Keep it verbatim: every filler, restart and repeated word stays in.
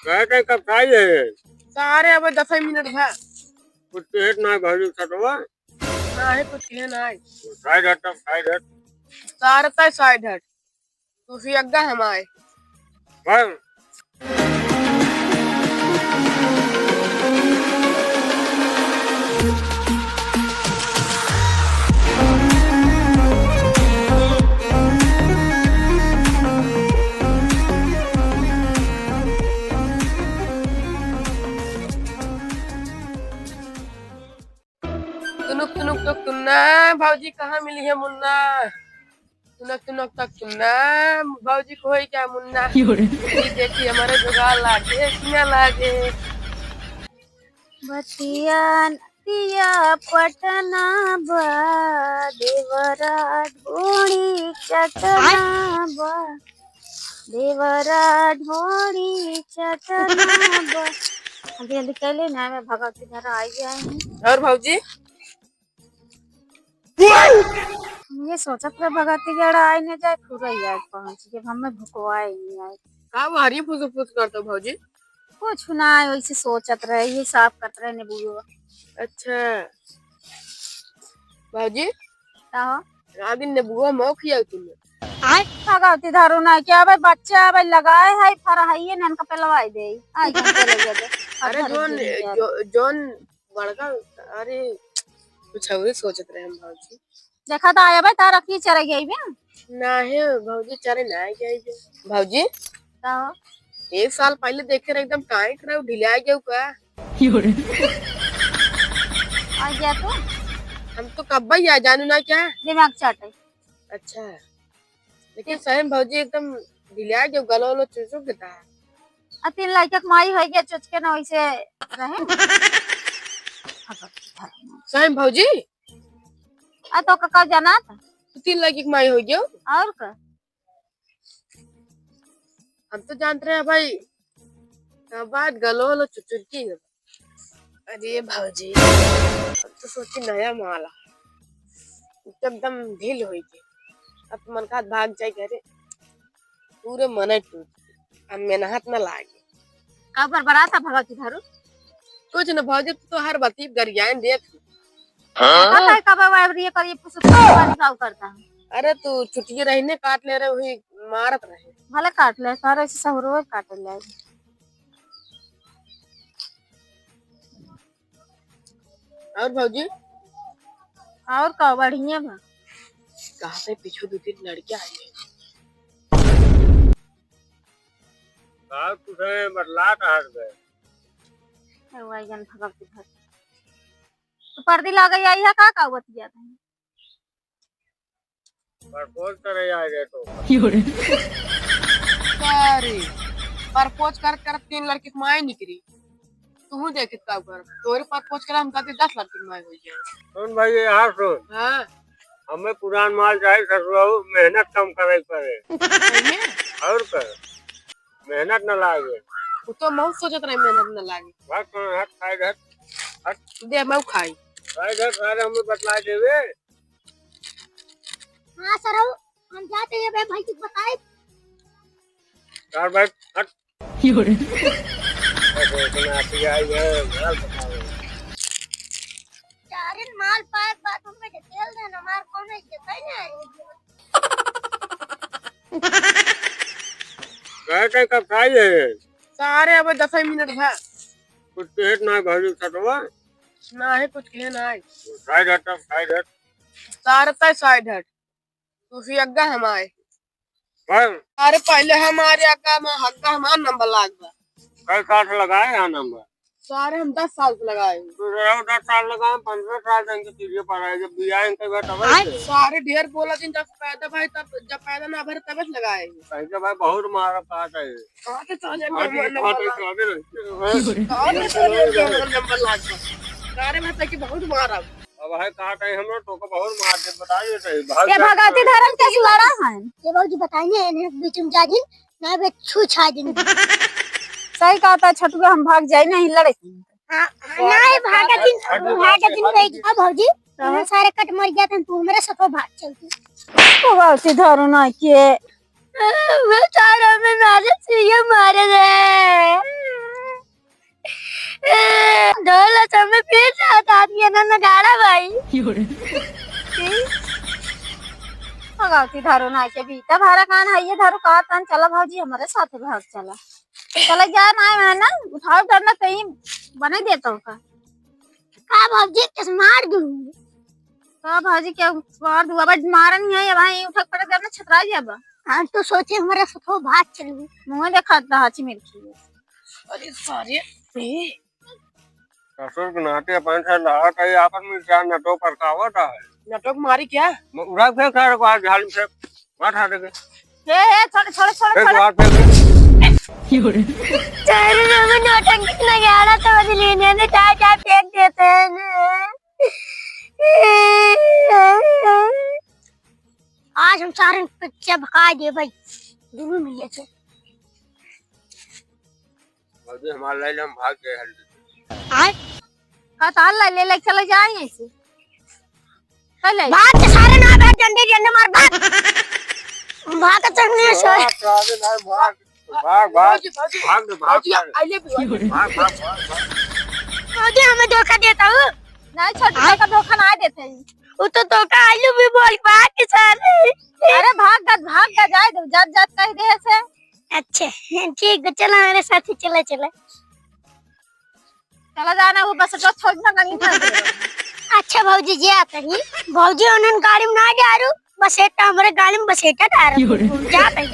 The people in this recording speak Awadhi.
कहे के कब खाई है? सारे अबे दस ही मिनट है। कुछ कहे ना भौजी सतवा। नाही कुछ कहे नाही। Side हट, तब side हट। सारे तय side हट। तू सी अग्गा हम आए। बस। तुनुक तुनुक टुक टुन्ना, भौजी कहाँ मिली है मुन्ना? तुनक तुनक तक तुन्ना, भौजी को होई क्या मुन्ना? क्यों रे? ई देखी हमारे जुगाड़ लागे कि ना लागे। बतिया नतिया पटना बा, देवरा ढोड़ी चटना बा, देवरा ढोड़ी चटना बा। जल्दी कैले ना, मैं भगवती घर आई जाए। और भौजी? हम ये सोचत रहे भगवती गड़ा आई न जाए, खुरई आए पहुँच, जब हमें भुकवाए नहीं आए। का वो हरी फुस फुस करत हो भौजी? कुछ ना, वैसे सोचत रहे, ये साफ करत रहे नेबुआ। अच्छा भौजी, का हो? आगे नेबुआ मऊ खियाऊ तुमने। भगवती धरू ना क्या भाई, बच्चा भाई लगाए है, फरहाइए ने इनका पेलवाई दे। आई हम चले गए। अरे जोन, जो, जोन बड़का, अरे, कुछ अउरे सोचत रहे हम भौजी। देखा त आया बे, तारा की चरे गई बे? नाहे भौजी, चरे ना गई बे। भौजी, का हो? एक साल पहले देखे रहे, एकदम टाइट रहे, ढिला गया का? आ गया तू? हम तो कब्बा ही आ जानू ना क्या? दिमाग चाटे। अच्छा। लेकिन सही में भौजी एकदम ढिला गयो, गलो वलो चुचुक देता है। आ तीन लड़का के माई होई गया, चुचके ना वैसे रहे। सही में भौजी? आ तो का जाना था? तू तीन लड़की के माई होई गयो? और का? हम तो जानत रहे भाई, का बात गलो वलो चुचुरकी है। अरे भौजी, हम तो सोची नया माल आ, एकदम ढील होई के। अब मन का भाग जाए घरे, पूरे मन टूट, अब मेहनत न लागे। का बरबरात है भगवती धरू? कुछ न भौजी, तू तो हर बती गरियान देख। हाँ? पता है कब अब ये करिए फुसफुस वाली का करता है। अरे तू चुटिये रही ने काट ले रहे, वही मारत रहे। भले काट ले, सारे ऐसे सहरो काट ले। और भौजी? और का बढ़िया बा। कहाँ से पीछे दो तीन लड़कियां आई हैं। का कुछ है, बतला कहाँ से गए? ए, वही जन भगवती घर। तो पर्दी लागे आई है, का का बतिया था? Propose करे आ गए तो। अरे, propose करत करत तीन लड़की के माई निकली। तू देखित का कर, तोरे propose करे हम कहते दस लड़की के माई हो जाए। सुन भाई, ये हाथ सुन। हाँ। हमें पुरान माल चाहे ससुराऊ, मेहनत कम करे पड़े। सही में? और कर, मेहनत न लागे। वो तो मऊ सोचत रहे मेहनत न लागे। भाग तो हट, खाए घर, हट। दे मऊ खाई। खाए घर, सारे हमें बतला देवे। हाँ सर, हम जाते हैं बे भाई, तू बताए। यार भाई, हट। अरे, इतना पिया ही है, घर बताओ। यार, इन माल पाए के बाद हमें डिटेल देना, मार कौन है, इज्जत है ना? कहे के कब खाई है? सारे अबे दस ही मिनट है। कुछ पेट ना भरी सतवा? नाही, कुछ कहे नाही। Side हट, अब side हट। सारे तय side हट। तू सी अग्गा हम आए। पर अरे पहले हमारे अग्गा में हग्गा हमार नंबर लाग बा। कई साल से लगाए यहाँ नंबर? सारे हम दस साल से लगाए हैं। तो रहो दस साल लगाए, पन्द्रह साल से इनके पीछे पड़ा है। जब बियाह इनके घर तब से। सारे ढेर बोला दिन जब पैदा भाई तब, जब पैदा ना भरे तब से लगाए हैं। कहीं के भाई बहुत मारा काट है। कहाँ के साले में अरे, नंबर अरे, लाग बा? अरे, अरे। कहाँ के साले में नंबर लाग बा? सारे भाई तक बहुत मारा। अब है कहाँ कहीं हम लोग तो को बहुत मार के बता देते हैं, भाग ये जाते भगवती हैं। धरम कैसे लड़ा है? ये बाबूजी बताएंगे, इन्हें बीच में जा दिन, ना बे छू छा दिन। सही कहा था छोटुआ, हम भाग जाए नहीं लड़े। हाँ, हाँ, नहीं भागा दिन, भागा दिन गई। अब भौजी, हाँ। तुम सारे कट मर गया था, तू मेरे सको भाग चलती। भगवती धरम ना के। वो सारे में मारे, ये मारे रे। नगाड़ा भाई। भगवती धारो ना के बीता भारा कान है ये धारो का तन चला भौजी हमरे साथ भाग चला। चला जा ना है ना उठाओ डरना कहीं बने देता हूँ का। का भौजी किस मार दूँ? का भौजी क्या मार दूँ? अब मारन ही है भाई उठक पटक करना छतरा जाबा। हम तो सोचे हमारे साथ भाग चलबू। मुँह देखा था हाची मिर्ची। अरे सारे। ससुर के नाते अपन से लड़त है, आपस में क्या नटो परकावत है। नटो के मारी क्या? म-, उड़ा फेंक सारे को आज झाल से, मार खा देंगे। हे, हे, छोड़, छोड़, छोड़, एक छोड़। बार फेंक दे। तेरे में नौटंकी नगाड़ा तो बदली ने, ने चाय, चाय फेंक देते हैं ने। आज हम सारे बच्चे भगा दे भाई, दोनों मिले थे। अबे हमार लाइन हम भाग गए हल्दी। आय? का ताल ला ले, ले चले जाए ऐसे। चले। भाग के सारे ना भाग, डंडे, डंडे मार, भाग। भाग के चलने से। भाग, भाग, भाग, भाग। भौजी, भौजी। भाग दे, भाग, भौजी, भाग। I love you, I love you। भाग, भाग, भाग, भाग। भौजी, हमें धोखा देता हूँ। नहीं, छोटी आय? का धोखा ना देते हैं। वो तो धोखा I love you बोल, भाग के सारे। अरे भाग, भाग, भाग, जाए दो, जात, जात कह दे से। अच्छा, ठीक है, चला मेरे साथ ही, चला, चला। चला जाना, वो बस तो छोड़ ना, नहीं था। अच्छा भौजी, जे आता ही। भौजी, उन्हन गाड़ी में ना डारू, बसेटा, हमरे गाड़ी में बसेटा डारू। जा भाई।